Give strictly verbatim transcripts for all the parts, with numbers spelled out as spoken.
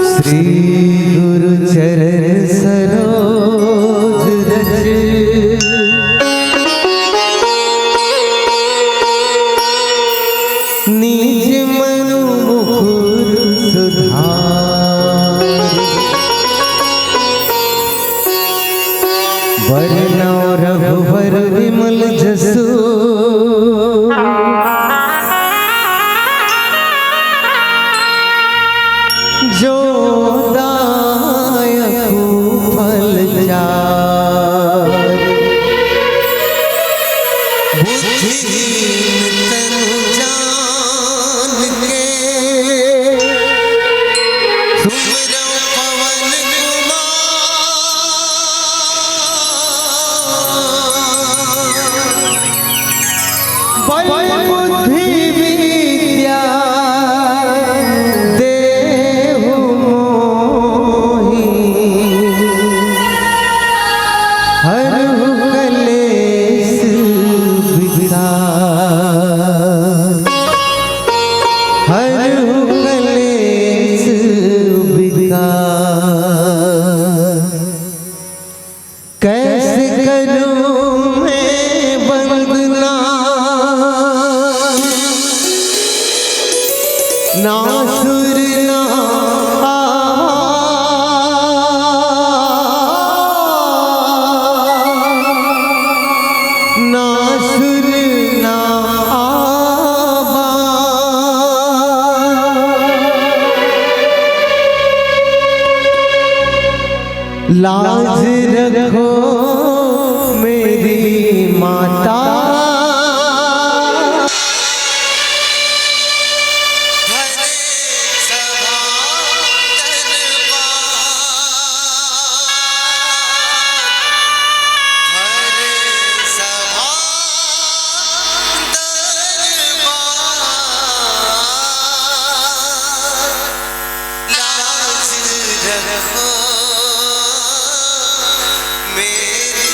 श्री गुरु चरण सरोज रज, निज मनु मुकुर सुधार। बरनउँ रघुबर विमल जसु, जो दायकु फल चारि। बुद्धिहीन तनु जान के, सुमिरउँ पवन कुमार। बल बुद्धि विद्या देहु मोहि, हरहु कलेस विकार। हरहु कलेस विकार। कैसे करूं मैं वंदना लाज रखो मेरी माता। लाज रखो मेरी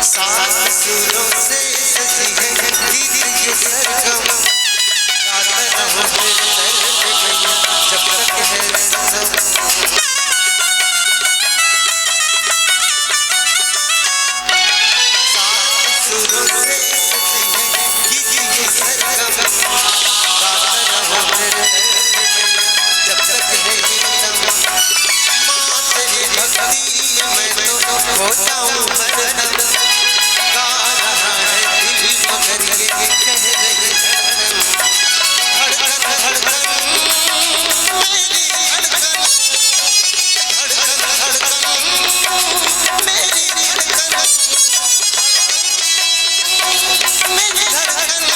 सात सुरों से सजी है गीत ये सरगम, गाता रहूं मैं दर्द में जब तक है सनम। सात सुरों से सजी है गीत ये सरगम, गाता रहूं मैं दर्द में जब तक है ये दम। माँ तेरी भक्ति में मैं तो खो जाऊं हरदम। गा रहा है दिल मगर ये कह रही धड़कन, धड़कन, धड़कन, मेरी धड़कन, धड़कन, धड़कन, मेरी धड़कन, मेरी धड़कन, मेरी धड़कन।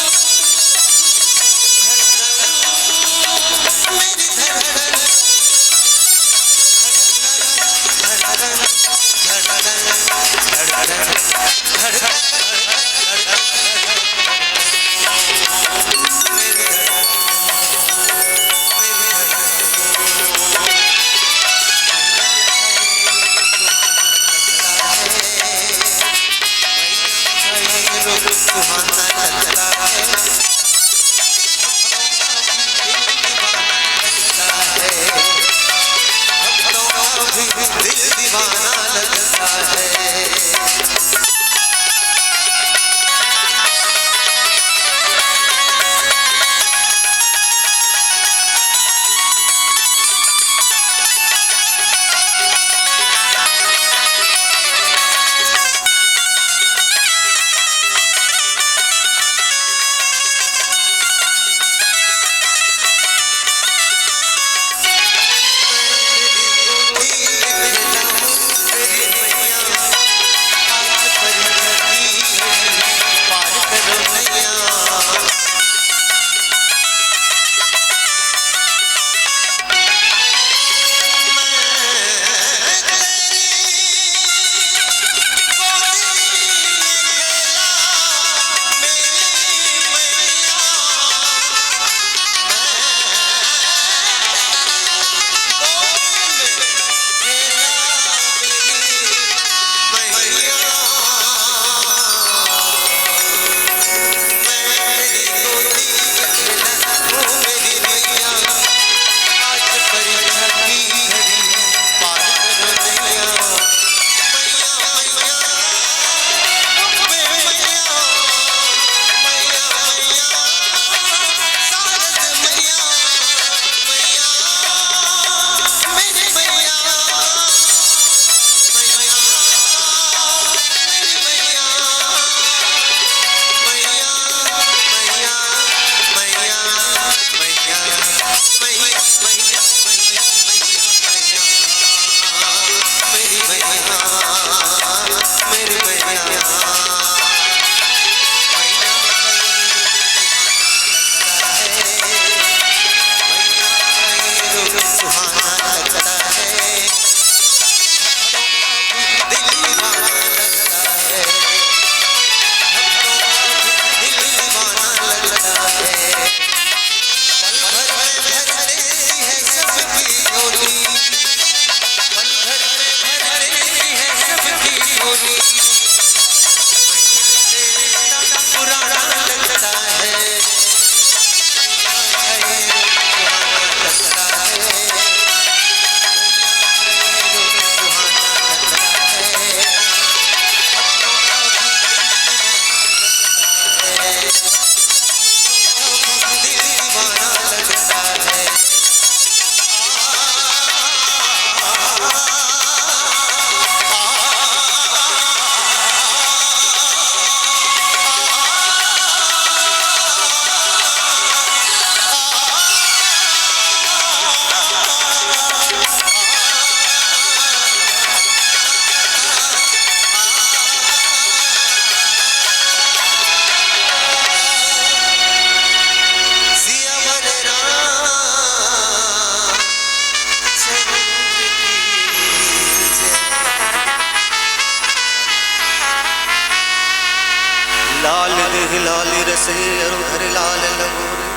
लाल देह लाल रसे अरु धर लाल लगोरे,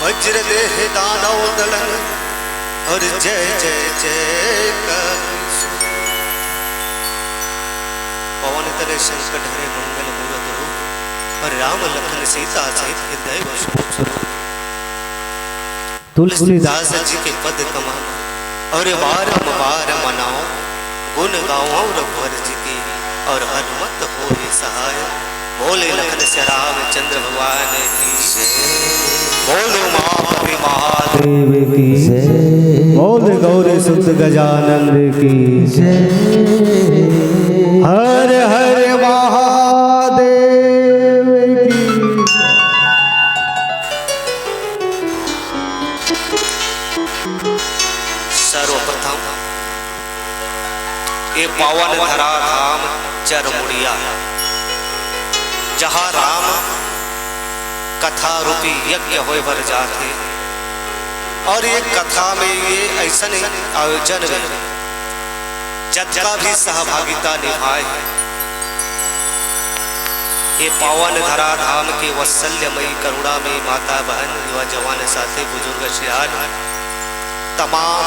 वज्र देह दानव दलन और जय जय जय कर। पवन तनय संकट हरे मंगल मूरत रूप। और राम लखन सीता सहित हृदय वसु स्वरूप। तुलसीदास जी के पद कमल। और बारंबार मनाओ गुण गाओ रघुवर जी की। और हनुमत होय सहाय। बोले लखन से रामचंद्र भगवान की। बोले उमापति महादेव की। बोले गौरी सुत गजानन की। हर हर महादेव की। सर्वप्रथम ये पावन धरा धाम चरमुड़िया, जहाँ राम कथा रूपी यज्ञ होय बर जाथे। और ये कथा में ये ऐसन आयोजन में जतका भी सहभागिता निभाए हे, ये पावन धरा धाम के वत्सल्य मई करुणा में माता बहन, युवा जवान साथी बुजुर्ग सियान तमाम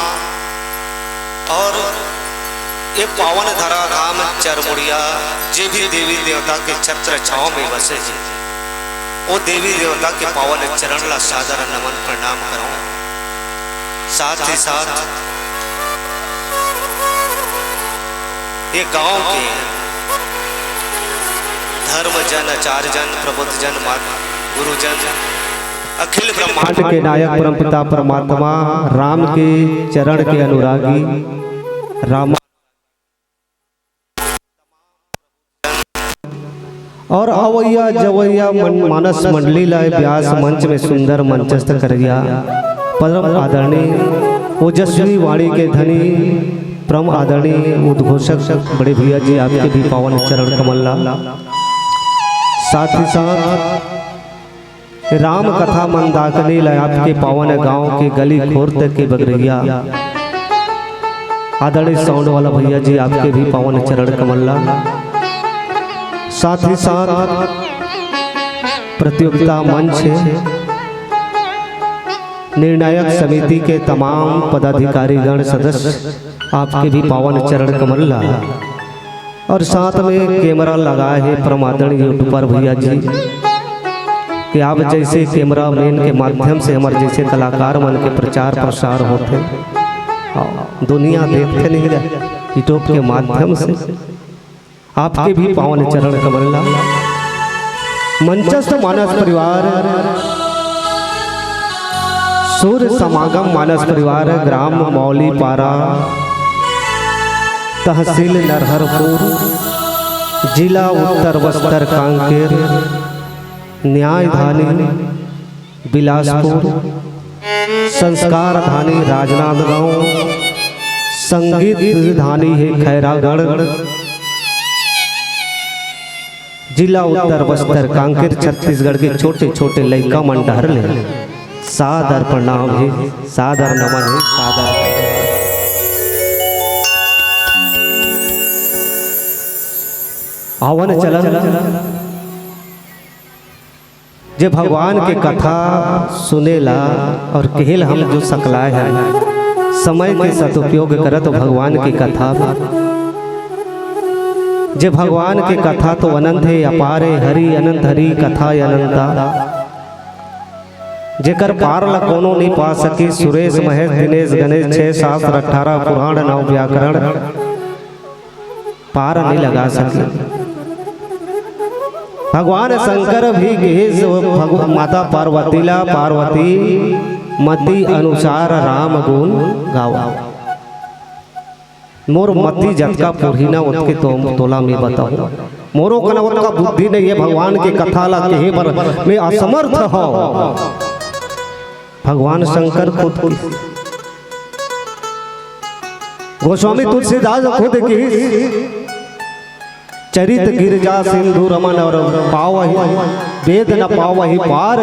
और ये पावन धरा धाम चरमुड़िया जे भी देवी देवता के छत्र छांव में बसे हे, वो देवी देवता के पावन चरण ला सादर नमन प्रणाम करौं। साथ ही साथ ये गांव के धर्म जन, आचार्य जन, प्रबुद्ध जन, मात-, गुरुजन, अखिल ब्रह्मांड के नायक परमपिता परमात्मा राम के चरण के अनुरागी राम और अवैया जवैया मन, मानस मंडली ला ब्यास मंच में सुंदर मंचस्थ करैया परम आदरणीय ओजस्वी वाणी के धनी परम आदरणीय उद्घोषक बड़े भैया जी, आपके भी पावन चरण कमल ला। साथ ही साथ राम कथा मंदाकिनी ला आपके पावन गांव के गली खोर तक के बगरैया आदरणीय साउंड वाला भैया जी, आपके भी पावन चरण कमल ला। साथ ही साथ प्रतियोगिता मंच हे, निर्णायक समिति के तमाम पदाधिकारीगण सदस्य, आपके भी पावन चरण कमल ला। और साथ में कैमरा लगाए हे परम आदरणीय यूट्यूबर भैया जी, कि आप जैसे कैमरा मैन के माध्यम से हमर जैसे कलाकार मन के प्रचार प्रसार होथे, दुनिया देखथे नहीं रे YouTube के माध्यम से। आपके भी पावन चरण कमल ला। मंचस्थ मानस परिवार, सूर्य समागम मानस परिवार, ग्राम मौली पारा, तहसील नरहरपुर, जिला उत्तर बस्तर कांकेर, न्यायधानी बिलासपुर, संस्कार धानी राजनांदगांव, संगीत धानी हे खैरागढ़, जिला उत्तर बस्तर कांकेर, छत्तीसगढ़ के छोटे-छोटे लइका मन डहर ले सादर प्रणाम हे, सादर नमन हे, सादर आवन चलन जे भगवान के कथा सुने ला और केहे ला हम जो सकलाए हन, समय के सदुपयोग करत भगवान के कथा, जे भगवान के कथा तो अनंत हे, अपार हे, हरि अनंत हरि कथा अनंता। जेकर पार ला कोनो नहीं पा सके, सुरेश महेश दिनेश गणेश, छह शास्त्र अठारह पुराण नौ व्याकरण, पार नहीं लगा सके। भगवान शंकर भी कहे सो भगव-, माता पार्वती ला, पार्वती मति अनुसार राम गुण गावा। मोर मति जतका पुरही ना ओतके तो तोला मैं बताऊं। मोरो कना ओतका बुद्धि नहीं हे भगवान के कथा ला कहे बर मैं असमर्थ हूं। भगवान शंकर खुद की, गोस्वामी तुलसीदास खुद की, चरित गिरजा सिंधु रमन और पावहि, वेद न पावहि पार,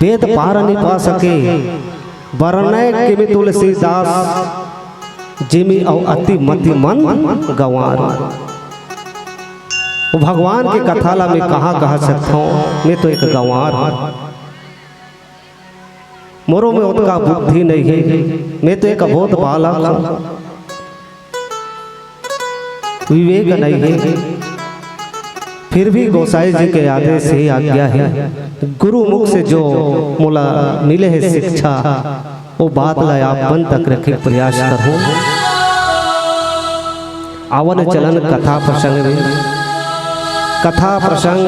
वेद पार नहीं पा सके। बरनय किमि तुलसीदास जिमि अउ अति मति मंद गंवार। वो भगवान के कथा ला मैं कहाँ कह सकता हूँ, मैं तो एक गंवार हूँ। मोरो में ओतका बुद्धि नहीं हे, मैं तो एक अबोध बालक हूँ। विवेक नइ हे, फिर भी गोसाई जी के आदेश हे, आज्ञा हे, गुरु मुख से जो मोला मिले हे शिक्षा, वो बात ला आप मन तक रखे के प्रयास करहूं। आवन चलन कथा प्रसंग में। कथा प्रसंग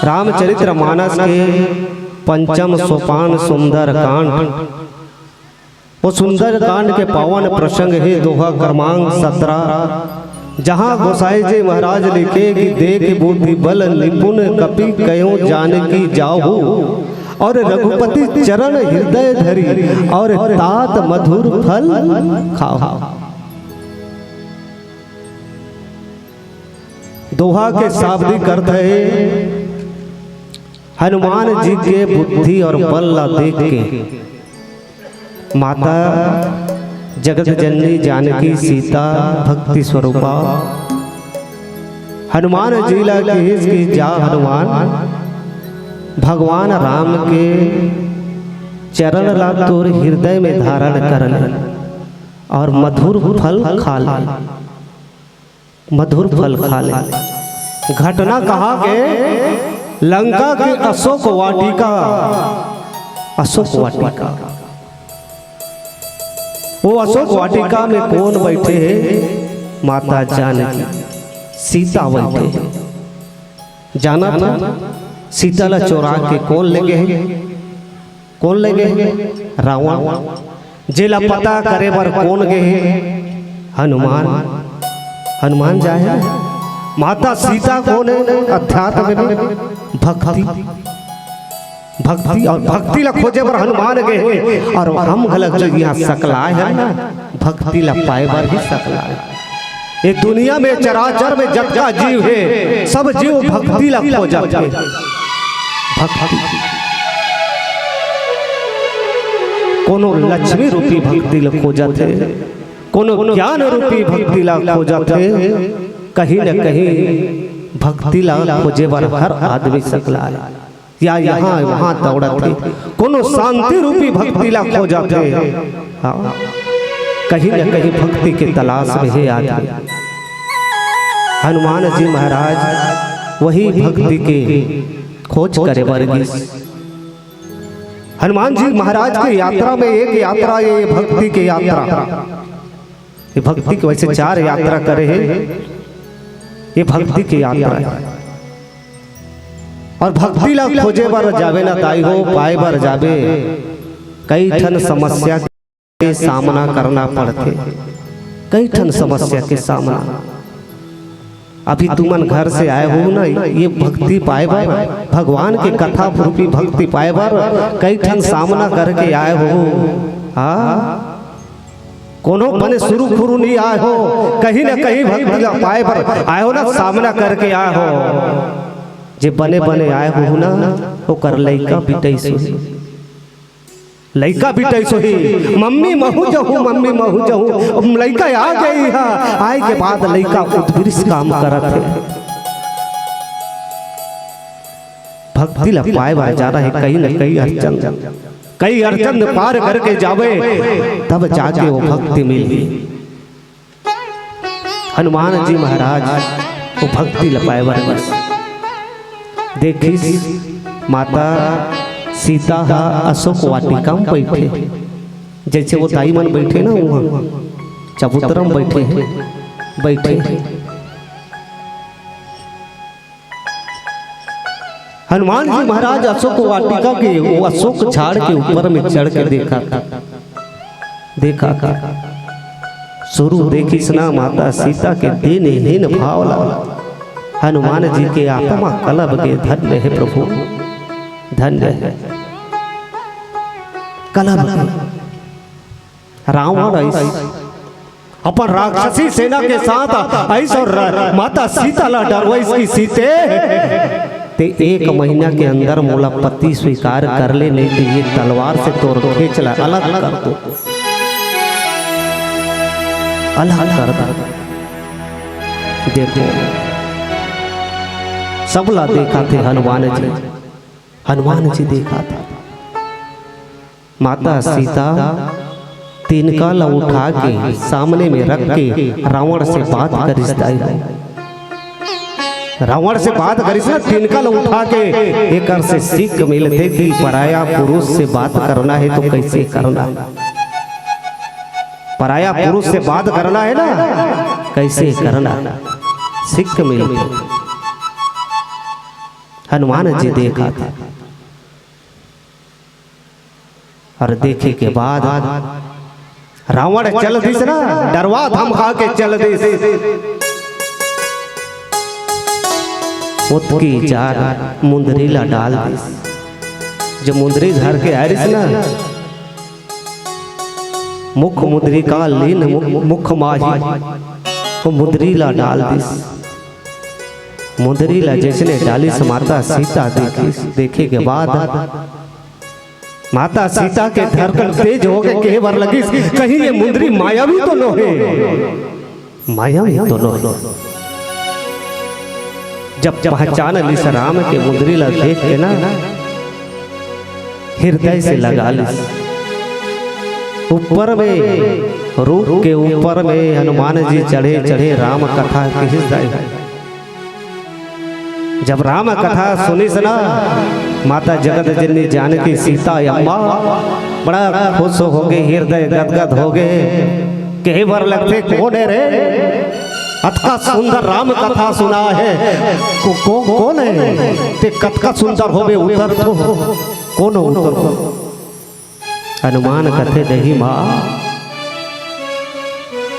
रामचरित्र मानस के पंचम सोपान सुंदर कांड। वो सुंदर कांड के पावन प्रसंग हे दोहा क्रमांक सत्रह, जहां गोसाई जी महाराज लिखे कि देख बुद्धि बल निपुण कपि कयो जानकी जाहू, और रघुपति चरण हृदय धरी, और तात मधुर फल खाहू। दोहा के शाब्दिक अर्थ हे, हनुमान जी के बुद्धि और बल ला देख के माता जगत जननी जानकी सीता भक्ति स्वरूपा हनुमान जी ला कहिस कि जा हनुमान, भगवान राम के चरण ला तोर हृदय में धारण कर ले और मधुर फल खा ले। मधुर फल खा ले। घटना कहाँ के? लंका के अशोक वाटिका। अशोक वाटिका। वो अशोक वाटिका में कौन बैठे हे? माता जानकी, सीता बैठे हे। जाना था सीता ला चोरा के कौन ले गे हे? कौन ले गे हे? रावण। जेला पता करे बर कौन गे हे? हनुमान। हनुमान जाए हे। माता सीता कौन हे? अध्यात्म में भक्ति, भक्ति और भक्ति ला खोजे बर हनुमान गे हे। और हम घलक जो यहाँ सकलाए हे ना, भक्ति ला पाए बर ही सकलाए। ये दुनिया में चराचर में जतका जीव हे, सब जीव भक्ति ला खोजत हे। भक्ति। कोनो लक्ष्मी रूपी भक्ति ला खोजत हे, कोनो ज्ञान रूपी भक्ति ला खोजत हे। कहीं न कहीं भक्ति ला खोजे बर हर आदमी सकलाए। या यहाँ वहाँ दौड़त हे, कोनो शांति रूपी भक्ति ला खोजत हे। हाँ, कहीं न कहीं भक्ति के तलाश में हे आदमी। हनुमान जी महाराज वही भक्ति के खोज करे बर गिस। हनुमान जी महाराज के यात्रा में एक यात्रा, ये भक्ति के यात्रा, ये भक्ति के वैसे चार यात्रा करे हे, ये भक्ति के यात्रा हे। और भक्ति ला खोजे बर जाबे ना दाई हो, पाए बर जाबे, कई ठन समस्या के सामना करना पड़थे, कई ठन समस्या के सामना। अभी तुमन घर से आए हो ना, ये भक्ति पाए बर, भगवान के कथा रूपी भक्ति पाए बर कई ठन सामना करके आए हो। हाँ, कोनो बने सुरु खुरु नहीं आए हो, कहीं ना कहीं भक्ति ला पाए बर आए हो ना, सामना करके आए हो। जे बने बने आए हो ना, ओकर लइका बिटइस होही, लइका बिटइस होही, मम्मी महू जहूँ, मम्मी महू जहूँ। अब लइका आ गे हे, आए के बाद लइका उत्कृष्ट काम करत हे। भक्ति ला पाए बर जाना हे, कहीं न कहीं अड़चन, कई अड़चन पार करके जाबे, तब जाके वो भक्ति मिलही। हनुमान जी महाराज वो भक्ति ल पाए बर बस देखिस, माता सीता ह अशोक वाटिका म बइठे, जइसे वो दाई मन बइठे ना, उहाँ चबूतरा म बइठे हे, बइठे हे। हनुमान जी महाराज अशोक वाटिका के, वो अशोक झाड़ के ऊपर में चढ़ के देखा था, देखा था। सुरु देखिस ना माता सीता के दीनहीन भाव ला। हनुमान जी के आत्मा कलब गे, धन्य हे प्रभु, धन्य हे। कलब गे। रावण आइस, अपन राक्षसी सेना के साथ आइस और र-, माता सीता ला डरवाइस कि सीते, ते एक महीना के अंदर मोला पति स्वीकार कर ले, नहीं तो ये तलवार से तोर खेच ला अलग कर दो, अलग कर दो। देखो, सबला देखा थे हनुमान जी, हनुमान जी देखा थे। माता सीता तिनका ला उठा के सामने में रख के रावण से बात करिस दाई हो। रावण से बात करिस ना, तिनका ला उठा के। एकर से सीख मिलथे कि पराया पुरुष से बात करना हे तो कइसे करना हे। पराया पुरुष से बात करना हे ना, कइसे करना, सीख मिलथे। हनुमान जी देखत हे अउ देखे के बाद रावण चल दिस ना, डरवा धमका के चल दिस। ओतकी जार मुंदरी ला डाल दिस। जो मुंदरी धर के आय रिस ना, मुख मुद्रिका लीन मु-, मुख माही, वो मुंदरी ला डाल दिस। मुंदरी ला जइसने डालिस, माता सीता देखिस, देखे के बाद माता सीता के धड़कन तेज होगे, कहे बर लगिस, कहीं ये मुंदरी मायावी तो नोहे, मायावी तो नोहे। जब पहचान लिस राम के मुंदरी ला देख के ना, हृदय से लगा लिस। ऊपर में, रूख के ऊपर में हनुमान जी चढ़े चढ़े राम कथा किहिस दाई। जब राम कथा सुनिस ना, माता जगत जननी जानकी सीता अम्मा बड़ा खुश होगे, हृदय गदगद होगे। कहे बर लगथे, "कोन हे रे? अतका सुंदर राम कथा सुनाय हे। को-, को-, कोन हे? तें कतका सुंदर होबे, उतर तो।" कोन उतर तो? हनुमान कथे, "नहीं माँ,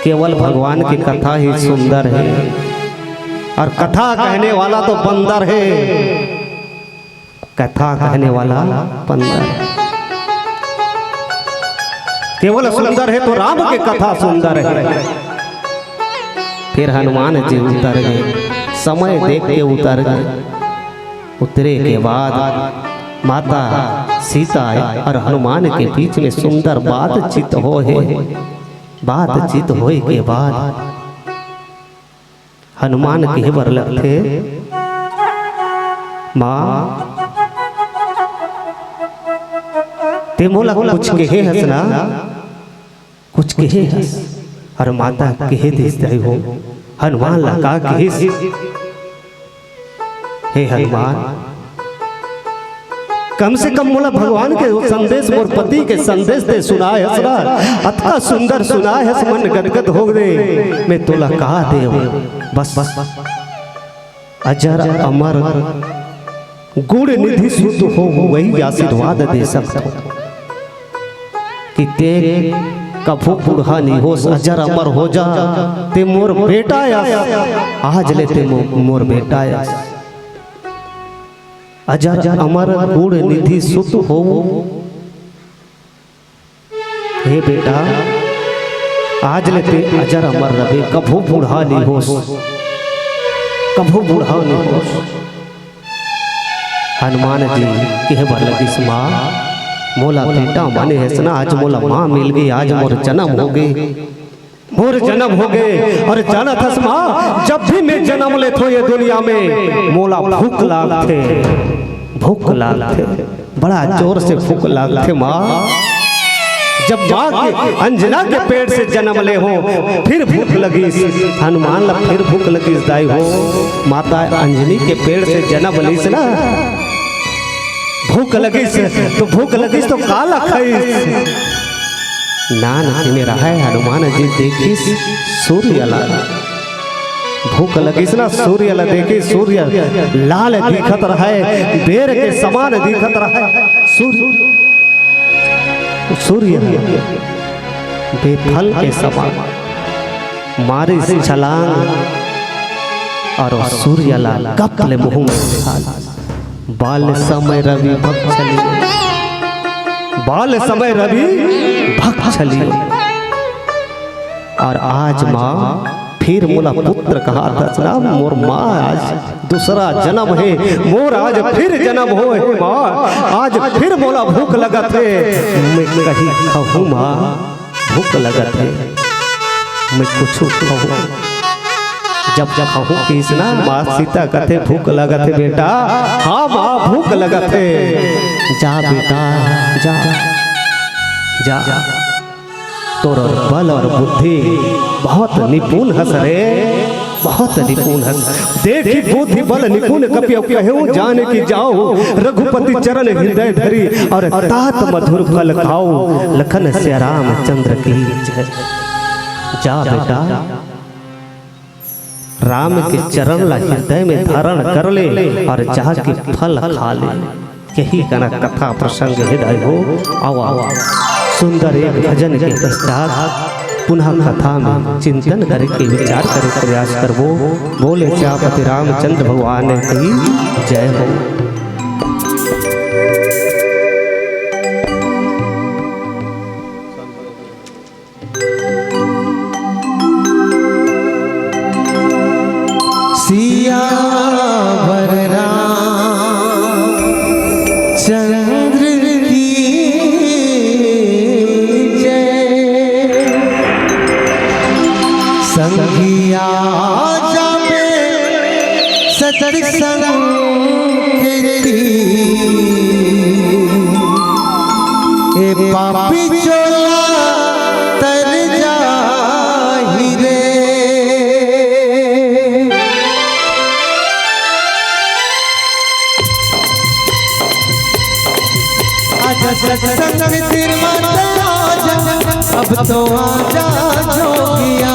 केवल भगवान की कथा ही सुंदर हे, अउ कथा कहने वाला तो बंदर हे, कथा कहने वाला बंदर हे। केवल सुंदर हे तो राम के कथा सुंदर हे।" फिर हनुमान जी उतर गे, समय देख के उतर गे। उतरे के बाद माता सीता अउ हनुमान के बीच में सुंदर बातचीत होय हे। बातचीत होय के बाद हनुमान कहे बर लगथे, "माँ, तें मोला कुछ कहे हस ना?" कुछ कहे हस। अउ माता कहे दिस दाई हो, हनुमान ला का कहिस, "हे हनुमान, कम से कम मोला भगवान के संदेश, मोर पति के संदेश तें सुनाय हस ना, अतका सुंदर सुनाय हस, मन गदगद हो गे, मैं तोला का देवंव, बस, बस।" अजर अमर गुण निधि सुत होवहू, वही आशीर्वाद दे सकथों कि तें कभू बूढ़ा नइ होस, अजर अमर हो जा, तें मोर बेटा अस, आज ले तें मो-, मोर बेटा अस। अजर अमर गुण निधि सुत होवहू, हे बेटा, आज ले तें अजर अमर रहे, कभू बूढ़ा नइ होस, कभू बूढ़ा नइ होस। हनुमान जी कहे बर लगिस, "माँ, मोला बेटा माने हस ना, आज मोला माँ मिल गे, आज मोर जनम हो गे, मोर जनम हो गे।" अउ जानत हस माँ, जब भी मैं जनम लेथों ये दुनिया में, मोला भूख लागथे, भूख लागथे। बड़ा जोर से भूख लागथे माँ। जब माँ के अंजना के पेट से जनम ले हों, फिर भूख लगिस। हनुमान ला फिर भूख लगिस दाई हो। माता अंजनी के पेट से जनम लिस ना, भूख लगिस, तो भूख लगिस तो का ला खाइस? नान के में रहय हनुमान जी देखिस सूर्य ला। भूख लगिस ना, सूर्य ला देखिस, सूर्य लाल दिखत रहय, बेर के समान दिखत रहय। सूर्य, सूर्य बेफल के समान मारिस छलांग अउ सूर्य ला गप ले मुंह में खा लिस। बाल समय रवि भग छलियो, बाल समय रवि भग छलियो। अउ आज माँ फिर मोला पुत्र कहाथस ना, मोर माँ आज दूसरा जनम हे, मोर आज फिर जनम होय हे माँ, आज फिर मोला भूख लगत हे, मैं कहीं खाहूँ माँ। भूख लगत हे, मैं कुछु खाहूँ। जब जब खाहूँ किहिस ना, माँ सीता कथे, "भूख लगत हे बेटा।" "हाँ माँ, भूख लगत हे।" "जा बेटा, जा, जा।" तोर बल और बुद्धि बहुत निपुण हस रे, बहुत निपुण हस। देखि बुद्धि बल निपुण कपि अउ कहेउ, जानिकि जाहु रघुपति चरण हृदय धरी, और तात मधुर फल खाहु। लखन सिया रामचंद्र की जय। जा बेटा, राम के चरण ला हृदय में धारण कर ले और जाके फल खा ले। यही कना कथा प्रसंग हे दाई हो। आवा, सुंदर एक भजन के पश्चात पुनः कथा में चिंतन करे के विचार करे प्रयास करबो। बोले सियापति रामचंद्र भगवान की जय हो। सियावर रामचंद्र की जय। संगिया जाबे सत्संग की, ए पापी चोला तर जाही रे। आजा सत्संग तीर माता आजा, अब तो आजा जोगिया।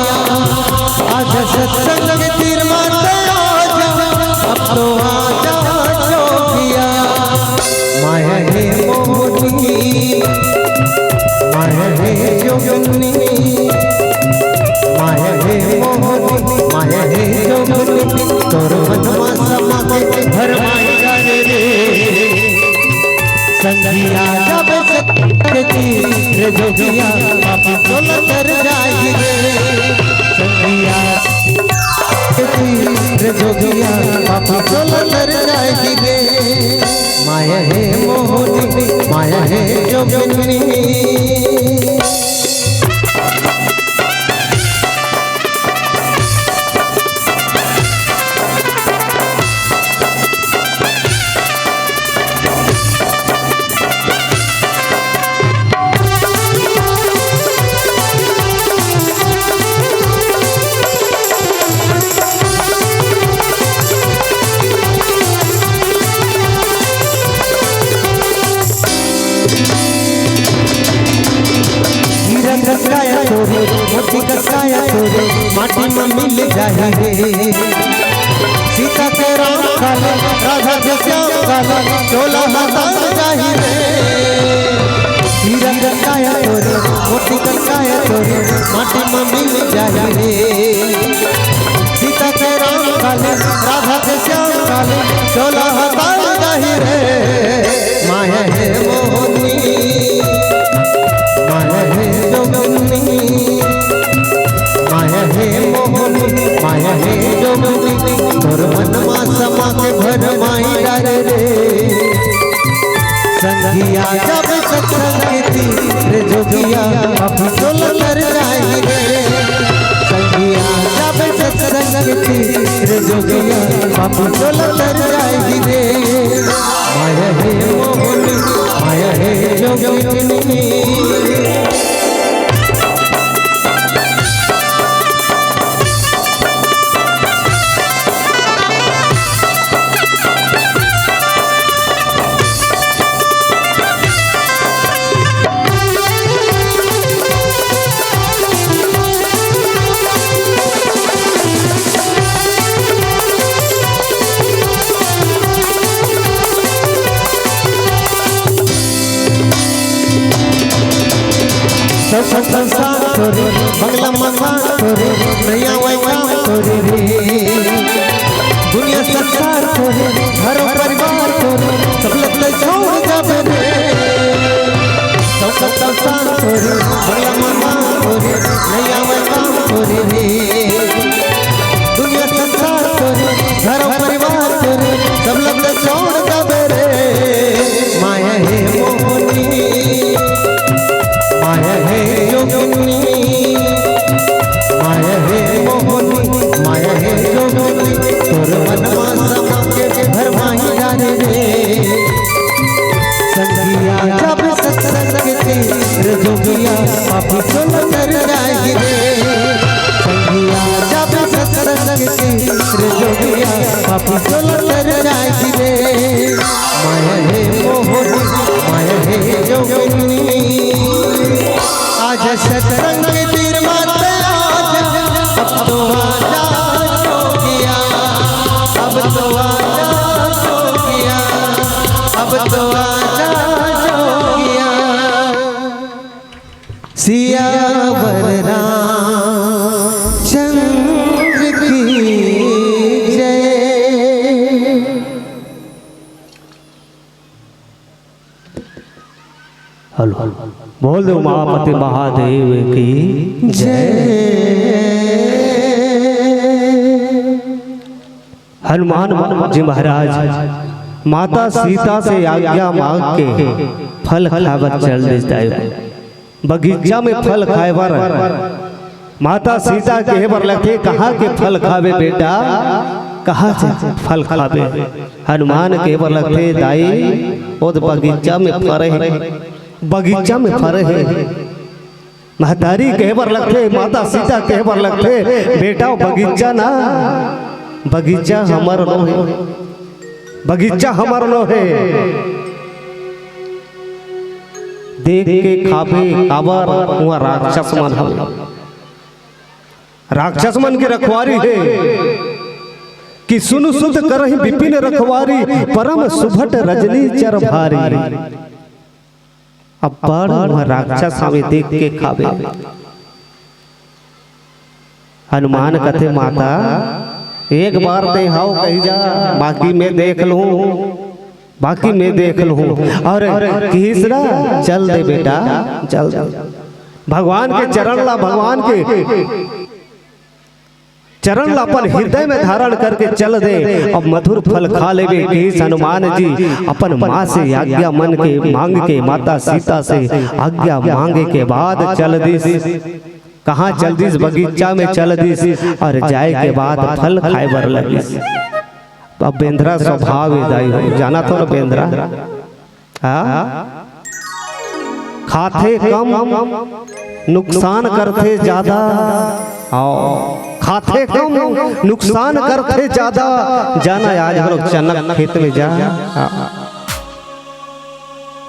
आजा सत्संग तीर माता आजा, अब तो आजा जोगिया। माया हे मोहनी, माया हे जोगनी, माया हे मोहनी, माया हे जोगनी, तोर मन मा समा के भरमाई डारे रे। संगिया जब सत्य की रे जोगिया, पापी चोला तर जाही रे। संगिया रे जोगिया, पापी चोला तर जाही रे। माया हे मोहनी, माया हे जोगनी। हीरा कस काया तोरे, मोती कस काया तोरे, माटी म मिल जाही रे। सीता के राम काले, राधा के श्याम काले, चोला हटा जाही रे। हीरा कस काया तोरे, मोती कस काया तोरे, माटी म मिल जाही रे। सीता के राम काले, राधा के श्याम काले, चोला हटा जाही रे। माया हे मोहनी, माया हे जोगनी, माया हे मोहनी, माया हे जोगनी, तोर मन मा समा के भरमाई डारे रे। संगिया जब सत्संग की रे जोगिया, पापी चोला तर जाही रे। संगिया जब सत्संग की रे जोगिया, पापी चोला तर जाही रे। माया हे मोहनी, माया हे जोगनी। सब संसार तोरे, बंगला मकान तोरे, नइ आवय काम तोरे रे। दुनिया संसार तोरे, घर परिवार तोरे, सब ल तैं छोड़ जाबे रे। सब संसार तोरे, बंगला मकान तोरे, नइ आवय काम तोरे रे। दुनिया संसार तोरे, घर परिवार तोरे, सब ल तैं छोड़ जाबे रे। माया हे मोहनी, माया हे जोगनी, माया हे संग के रे जोगिया, पापी चोला तर जाए रे। माया हे मोहनी, माया हे जोगिनी। आजा सत्संग के तीर माथे आजा, अब तो आजा जोगिया, अब तो आजा जोगिया, अब तो आजा जोगिया। सियावर रामचंद्र की जय। Hello, hello. बोल दे उमापति महादेव की जय। हनुमान जी महाराज माता सीता से आज्ञा मांग के फल खाए बर चल दिस दाई। बगीचा में फल खाए बर माता सीता कहे बर लगथे, "कहाँ के फल खाबे बेटा, कहाँ से फल खाबे?" हनुमान कहे बर लगथे, "दाई, ओद बगीचा में फरे हे, बगीचा में फरे हे।" महतारी कहे बर लगथे, माता सीता कहे बर लगथे, "बेटा, बगीचा ना, बगीचा हमर नो हे, बगीचा हमर नो हे।" देख के खाबे, काबर उहाँ राक्षस मन हवे, राक्षस मन के रखवारी हे कि सुन सुध करही बिपिन रखवारी, परम सुभट रजनी चर भारी। अब्बड़ उहाँ राक्षस हवे, देख के खाबे। हनुमान कथे, "माता, एक बार ते हव कही जा, बाकी मैं देख लूं, बाकी मैं देख लूं।" और किहिस ना, "चल दे बेटा, चल दे।" भगवान के चरण ला, भगवान के चरण ला अपन हृदय में धारण करके चल दे, अब मधुर फल खा लेबे, किहिस हनुमान जी। अपन माँ से आज्ञा मन के मांग के, माता सीता से आज्ञा मांगे के बाद चल दिस। कहाँ चल दिस? बगीचा में चल दिस और जाए के बाद फल खाए बर लगिस। अब बेंदरा स्वभाव ए दाई हो, जानत हो ना बेंदरा? हाँ? खाथे कम, नुकसान करथे ज्यादा। आओ, खाथे कम, नुकसान करथे ज्यादा। जाना आज हम लोग चना खेत में जा। हाँ।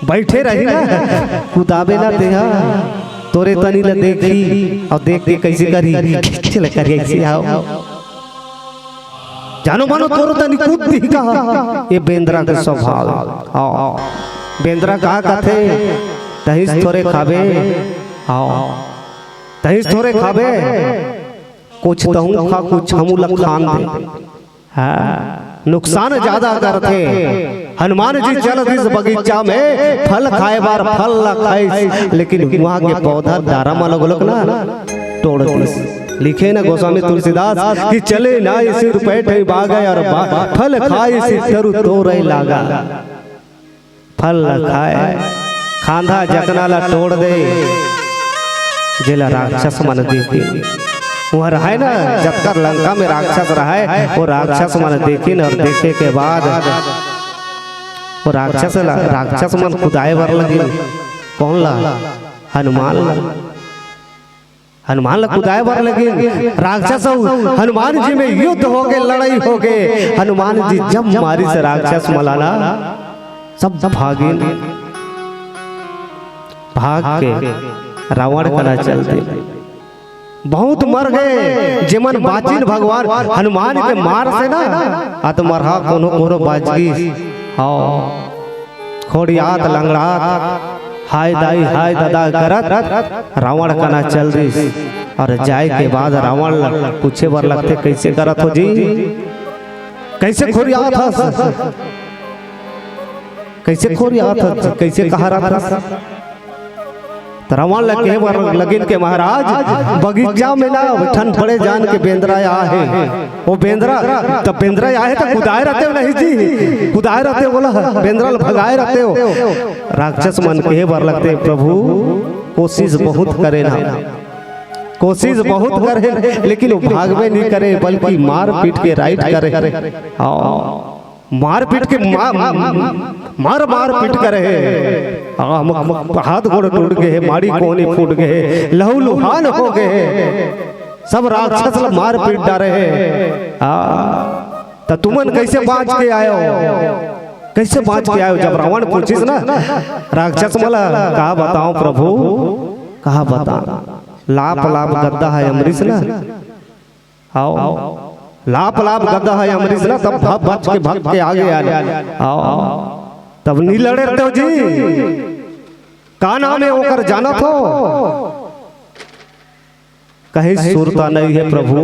बैठे रही ना, कुदाबे ना तेहा, तोरे तनी ला देखी, अउ देख के कइसे करही, खिच ले करही अइसे, आओ। जानो मानो तोरो तनी कूद दिही कहा, ये बेंदरा के स्वभाव। आओ, बेंदरा का कथे, "तहिस थोरे खाबे, आओ, तहिस थोरे खाबे, कुछ तहूँ खा, कुछ हमू ला खान दे।" हाँ, नुकसान ज्यादा करथे। हनुमान जी चल दिस बगीचा में, फल खाए बर फल ला खाइस, लेकिन वहाँ के पौधा डारा मन ल घलोक ना तोड़ दिस। लिखे न गोस्वामी तुलसीदास कि "चले नाई सिर पैठे बागे और बा-, फल खाइस तरु तोरे लागा।" फल ल खाए, खांधा जकना ला तोड़ दे, जेला राक्षस मन देखे। उहाँ रहय ना, जतकर लंका में राक्षस रहय, वो राक्षस मन देखिन और देखे के बाद वो राक्षस ला, राक्षस मन कुदाए बर लगिन। कौन ला? हनुमान ला। हनुमान ला कुदाए बर लगिन। राक्षस अउ हनुमान जी में युद्ध होगे, लड़ाई होगे। हनुमान जी जब मारिस राक्षस मन ला, सब भागिन। भाग के रावण करा चल दे। बहुत मर गए, जेमन बाचिन भगवान हनुमान के मार से ना, अतमरहा कोनो कोनो बाच गिस। हाँ। खोड़ियात लंगड़ात, हाय दाई, हाय ददा करत रावण कना चल दिस। और जाए के बाद रावण ल पूछे बर लगथे, "कइसे करत हो जी? कइसे खोड़ियात हस? कइसे खोड़ियात हस? कइसे कहारत हस?" त रावण ल कहे बर लगिन के, "महाराज, बगीचा में ना ठन पड़े जान के बेंदरा आहे।" वो बेंदरा, त बेंदरा आहे त कुदाए रहते हो नहीं जी, कुदाए रहते हो, बोला बेंदरा ल भगाए रहते हो। राक्षस मन कहे बर लगथे, "प्रभु, कोशिश बहुत करे ना, कोशिश बहुत करे, लेकिन वो भागबे नहीं करे, बल्कि मार पीट के राइट करे।" हाँ। मारपीट के मा-, मार मारपीट करे हे। आ, म-, म-, हाथ गोड़ टूट गए हे, माड़ी कोहनी फूट गए हे, लहू लुहान हो गए हे। सब राक्षस ल मारपीट डारे हे। आ, त तुमन कइसे बाँच के आयो? कइसे बाँच के आयो? जब रावण पूछिस ना राक्षस मन ला, "का बताओं प्रभु, का बताओं?" लाप लाप गद्दा हे अमरीस ना। आओ, लाप लाप गद्दा हे अमरीस ना, तब भग भग के, भग के आगे आय। आओ, तब नी लड़े रहते हो जी। का नाम हे ओकर, जानत हो? कहीं सुरता नइ हे प्रभु।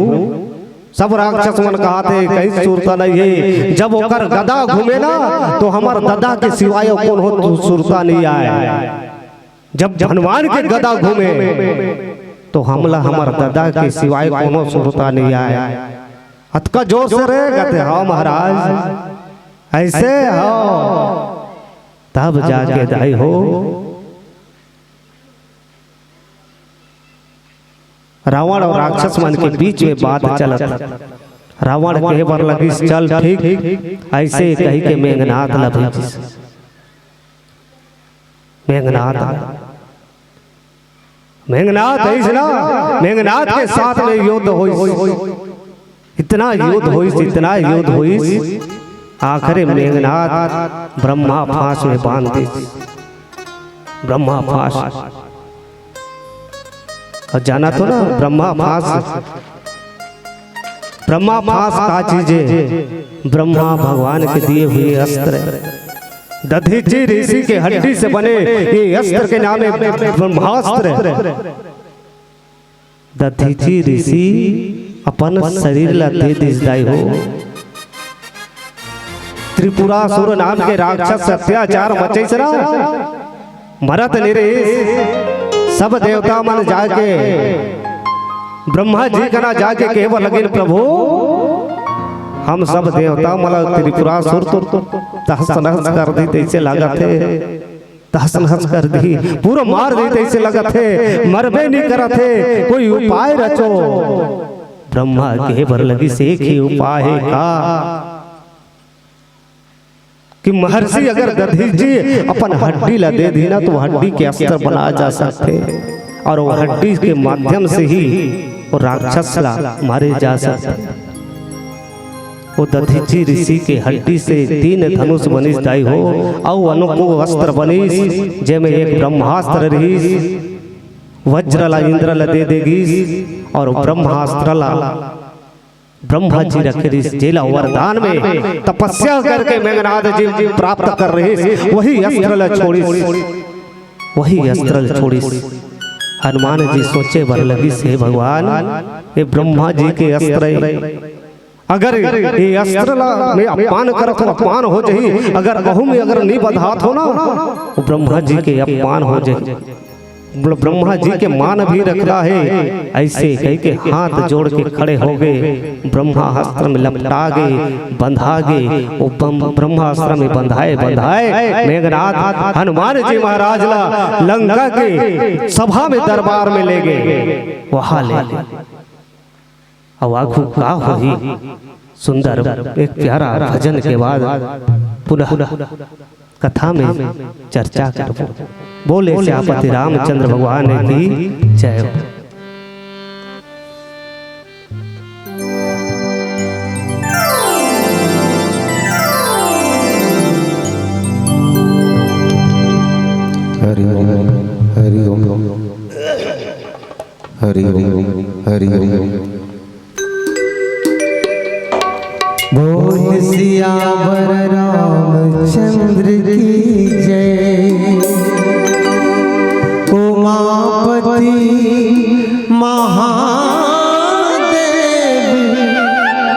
सब राक्षस मन कहत हे, "कहीं सुरता नइ हे।" जब ओकर गदा घूमे ना, तो हमर ददा के सिवाय कोनो सुरता नइ आय। जब हनुमान के गदा घूमे, तो हमला हमर ददा के सिवाय कोनो सुरता नइ आय। अतका जोर से रे, कहते, "हाँ महाराज, अइसे हो।" तब जाके दाई हो, रावण अउ राक्षस मन के बीच में बात चलत। रावण कहे बर लगिस, "चल ठीक," अइसे कहि के मेघनाथ ला भेजिस। मेघनाथ, मेघनाथ अइस ना, मेघनाथ के साथ में युद्ध होइस। इतना युद्ध होइस, इतना युद्ध होइस, आखिर मेघनाथ ब्रह्मा फांस में बांध दिस। ब्रह्मा फांस। अउ जानत हो ना, ब्रह्मा फांस, ब्रह्मा फांस का चीज हे? ब्रह्मा भगवान के दिए हुए अस्त्र। दधीचि ऋषि के हड्डी से बने ये अस्त्र के नाम हे ब्रह्मास्त्र। दधीचि ऋषि अपन शरीर ला दे दिस दाई हो। त्रिपुरासुर नाम के राक्षस अत्याचार मचइस ना, मरत नइ रहिस। सब देवता मन जाके ब्रह्मा जी कना जाके कहे बर लगिन, "प्रभु, हम सब देवता मन ला त्रिपुरासुर तो तहस नहस कर दिस तइसे लागत हे।" तहस नहस कर दिस, पूरा मार दिस तइसे लगत हे, मरबे नइ करत हे, कोई उपाय रचो। ब्रह्मा कहे बर लगिस, एक ही उपाय हे का, कि महर्षि अगर दधीचि अपन हड्डी ला दे दिही ना, तो वो हड्डी के अस्त्र बनाय जा सकथे, अउ वो हड्डी के माध्यम से ही वो राक्षस ला मारे जा सकथे। वो दधीचि ऋषि के हड्डी से तीन धनुष बनिस दाई हो, अउ अनेकों अस्त्र बनिस, जेमे एक ब्रह्मास्त्र रहिस, वज्र ला इंद्र ला दे दे गिस, अउ ब्रह्मास्त्र ला ब्रह्मा जी रखे रहिस, जेला वरदान में तपस्या करके मेघनाथ जी प्राप्त करे रहिस, वही अस्त्र ला छोड़िस, वही अस्त्र ला छोड़िस। हनुमान जी सोचे बर लगिस, हे भगवान, ये ब्रह्मा जी के अस्त्र हे, अगर ये अस्त्र ला मैं अपमान करत हों, अपमान हो जाही, अगर अहू में अगर नइ बंधात हों ना, वो ब्रह्मा जी के अपमान हो जाही, ब्र-, ब्रह्मा जी के मान भी रखना हे। अइसे कहिके हाथ जोड़ के खड़े हो गे, ब्रह्मास्त्र में लपटा गे, बंधा गे। वो बम-, ब्रह्मास्त्र में बंधाय बंधाय मेघनाथ हनुमान जी महाराज ला लंका के सभा में, दरबार में ले गे, वहाँ ले गे। अउ आगू का होही, सुंदर एक प्यारा भजन के बाद पुनः कथा में चर्चा करबो। बोले सियापति रामचंद्र भगवान की जय हो। हरि ओम, हरि ओम, हरि ओम, हरि ओम। बोल सियावर रामचंद्र की जय, उमापति महादेव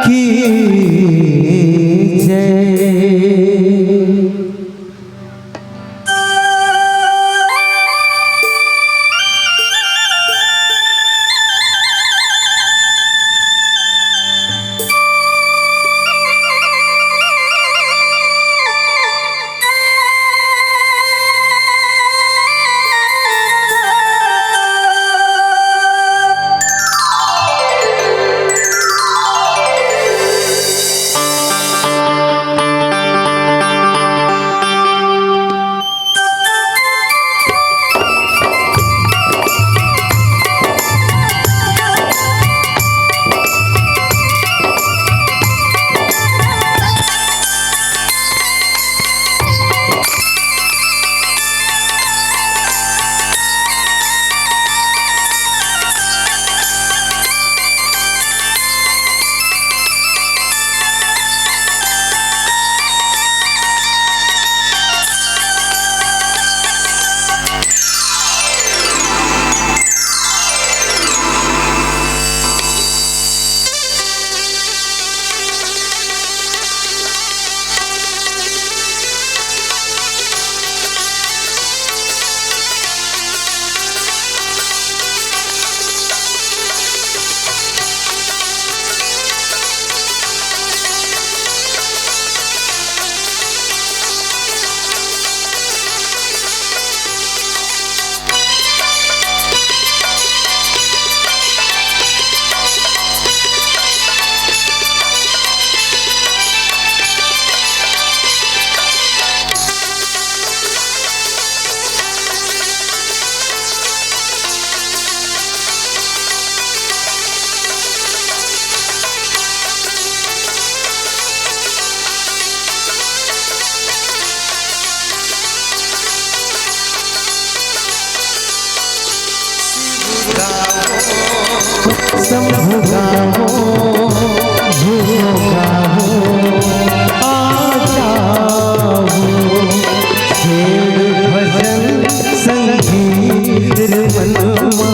की जय। गावो, झूमो गावो, आ जावो। छेड़ भजन संगीत रे मनवा,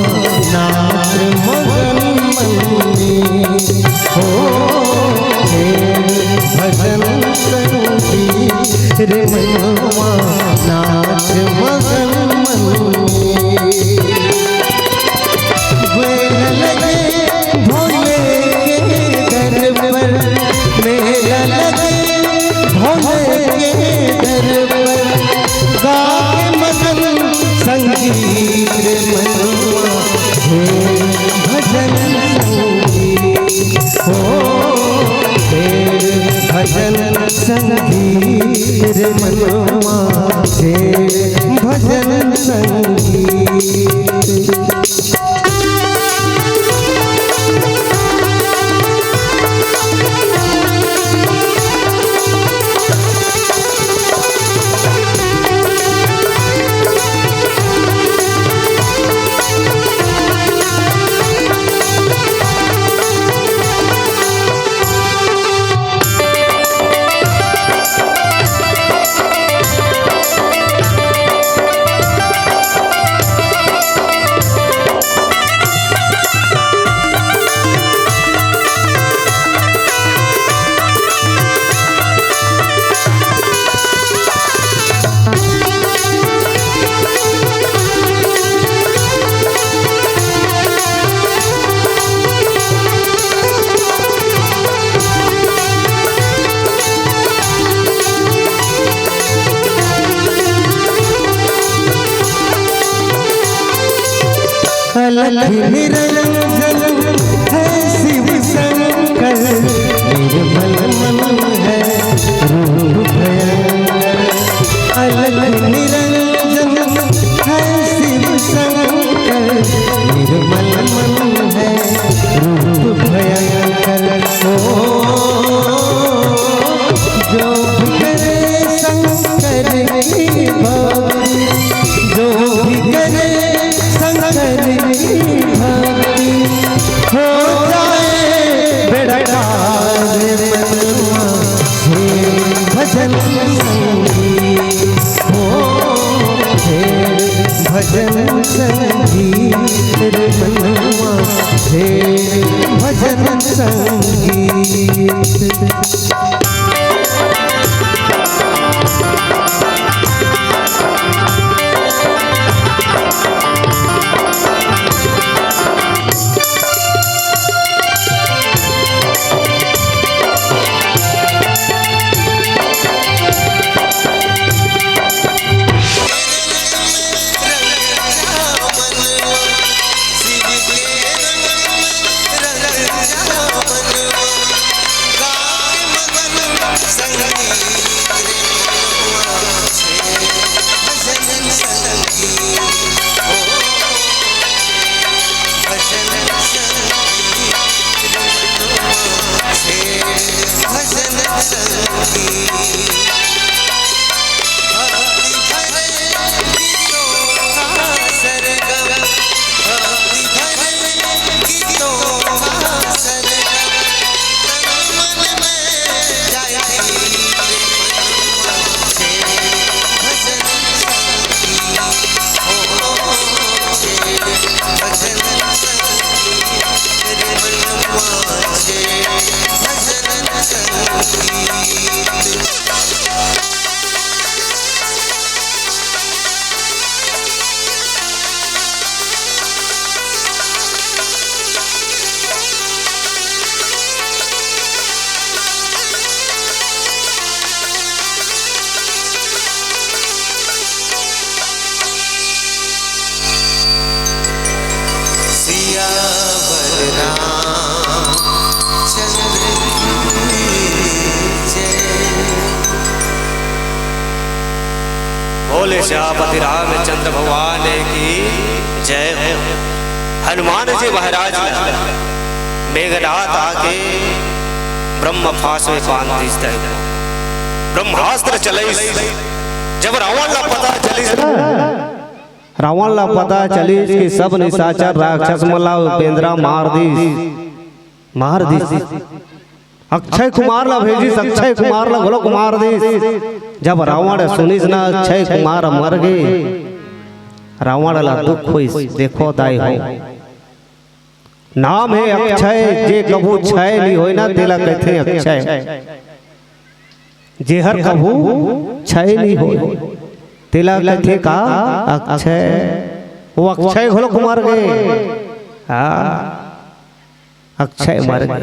नाच मगन मन में। हो, छेड़ भजन संगीत रे मनवा, नाच मगन मन में। मेला लगे भोले के दर पर, मेला लगे भोले के दर पर, गा के मगन संगीत रे मनवा, हे भजन संगीत हो, हे भजन संगीत रे मनवा, हे भजन संगीत। अलख निरंजन है शिव शंकर, निर्मल मन है रूप भयंकर। अलख निरंजन है शिव शंकर, निर्मल मन है रूप भयंकर। ओ, जो भी करे शंकर की भक्ति, जो भी करे शंकर की भक्ति, हो जाए बेड़ा पार। मनवा छेड़ भजन संगीत हो, छेड़ भजन संगीत रे मनवा, छेड़ भजन संगीत। सियावर रामचंद्र की जय। बोले सियापति रामचंद्र भगवान की जय हो। हनुमान जी महाराज ला मेघनाथ आके ब्रह्म फांस में बांध दिस। ब्रह्मास्त्र चलइस। जब रावण ला पता चलिस, रावण ला पता चलिस कि सब निशाचर राक्षस मन ला बेंदरा मार दिस, मार दिस। अक्षय कुमार ला भेजिस, अक्षय कुमार ला घलोक मार दिस। जब रावण सुनिस ना अक्षय कुमार मर गे, रावण ला दुख होइस। देखो दाई हो, नाम हे अक्षय, जे कभू क्षय नइ होय ना, तेला कहिथे अक्षय। जेहर कभू क्षय नइ होय, तेला कहिथे का? अक्षय। वो अक्षय घलोक मर गे। हाँ, अक्षय मर गे।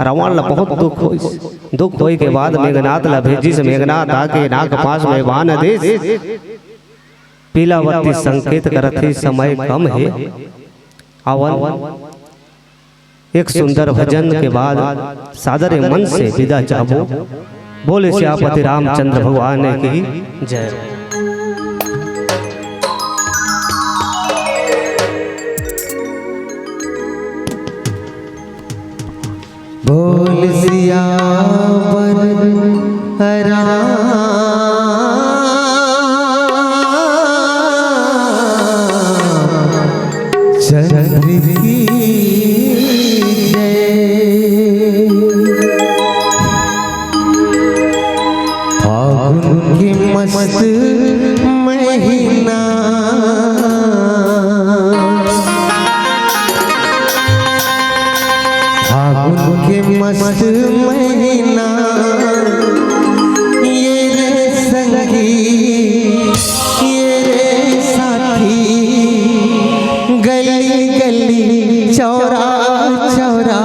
रावण ला बहुत दुख होइस। दुख होय के बाद मेघनाथ ला भेजिस। मेघनाथ आके नाग पास में बांध दिस। पीला बत्ती संकेत करत हे, समय कम हे। आवन एक सुंदर भजन के बाद सादर मन से विदा चाहबो। बोले सियापति रामचंद्र भगवान की जय। बोल सियावर रामचंद्र की जय। फागुन के मस्त महीना, फागुन के मस्त महीना, ये रे संगी, ये रे साथी, गली गली चौरा चौरा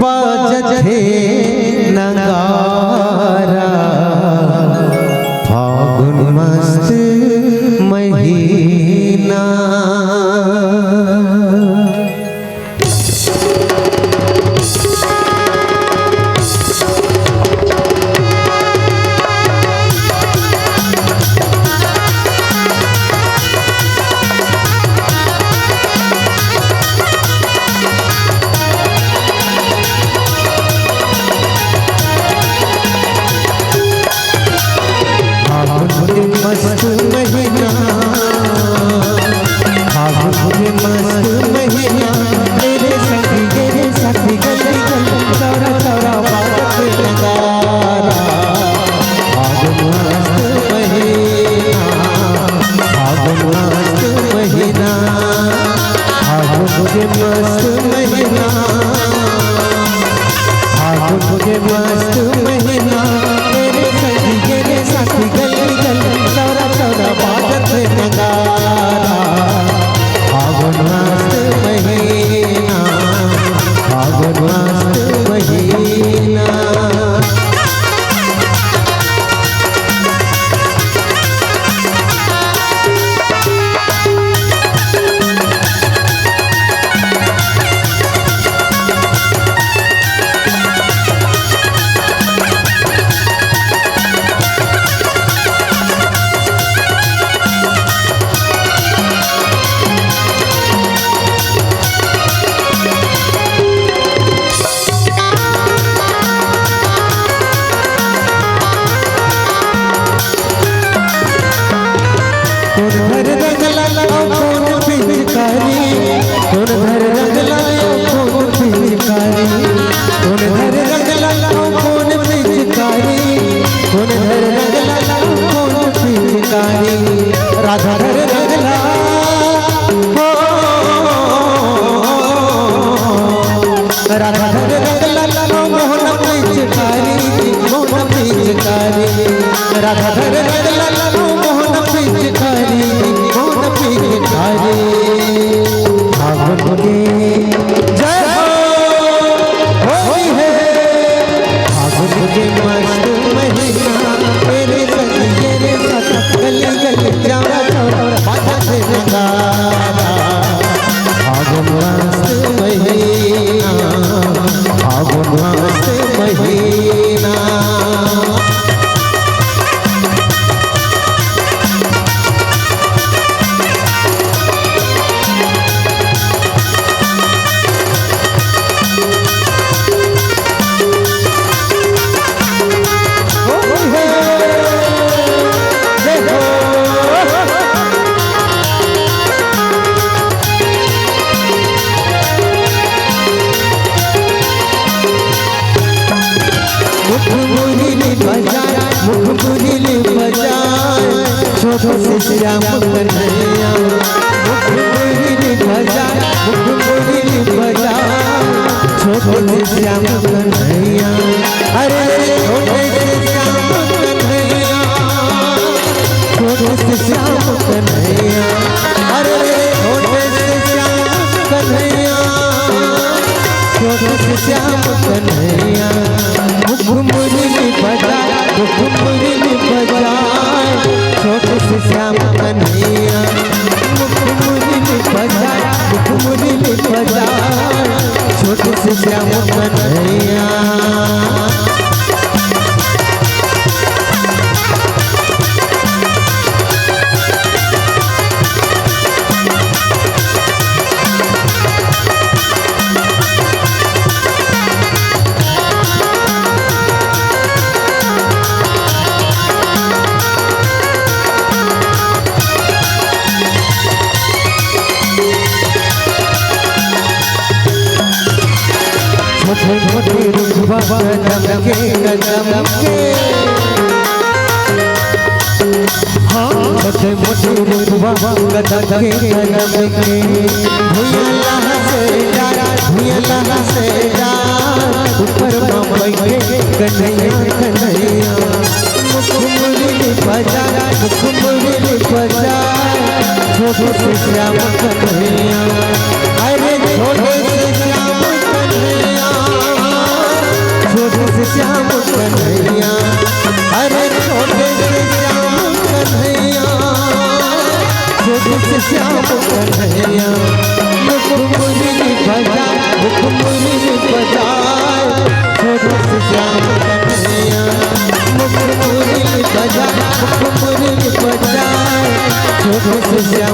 बाजत हे नगारा। फागुन मस्त महीना। फागुन के मस्त महीना, फागुन के मस्त महीना, तेरे संगी, तेरे साथी, गली गली, चौरा चौरा, बाजत नगारा। फागुन मस्त महीना, फागुन मस्त महीना, फागुन के मस्त महीना। फागुन के मस्त महीना, मेरे संगी, मेरे साथी, गली गली, चौरा चौरा, बाजत नगारा। फागुन मस्त महीना, फागुन मस्त महीना। कोन धर रंग लाल कोन पिचकारी, कोन धर रंग लाल कोन पिचकारी, कोन धर रंग लाल कोन पिचकारी, कोन धर रंग लाल कोन पिचकारी। राधा धर रंग लाल, हो, राधा धर रंग लाल मोहन पिचकारी, मोहन पिचकारी। राधा धर रंग लाल मोहन पिचकारी, मोहन पिचकारी। फागुन के जय हो, होली है। फागुन के मस्त महीना, तेरे संग, तेरे साथ, गली गली, चौरा चौरा, बाजत नगारा। फागुन मस्त महीना, फागुन मस्त महीना। श्याम कन्हैया, मुख मुरली बजा, मुख मुरली बजा, छोटे से श्याम कन्हैया। अरे रे छोटे से श्याम कन्हैया, छोटे से श्याम कन्हैया। अरे रे छोटे से श्याम कन्हैया, छोटे से श्याम कन्हैया। मुख मुरली बजा, मुख मुरली बजा, छोटे से श्याम कन्हैया। मुख मुरली बजा, मुख मुरली बजा, छोटे से श्याम कन्हैया। छोटे छोटे रुखवा कदम के, कदम के। हाँ, छोटे मोटे रुखवा कदम के, कदम के। भुइयां लहसे डार, भुइयां लहसे डार, ऊपर मा बइठे कन्हैया, कन्हैया। मुख मुरली बजा, मुख मुरली बजा, छोटे से श्याम कन्हैया। अरे छोटे से श्याम कन्हैया, छोटे से श्याम कन्हैया। अरे छोटे से श्याम कन्हैया, छोटे से श्याम कन्हैया। मुख मुरली बजा, मुख मुरली बजा, छोटे से श्याम कन्हैया। मुख मुरली बजा, मुख मुरली बजा, छोटे से श्याम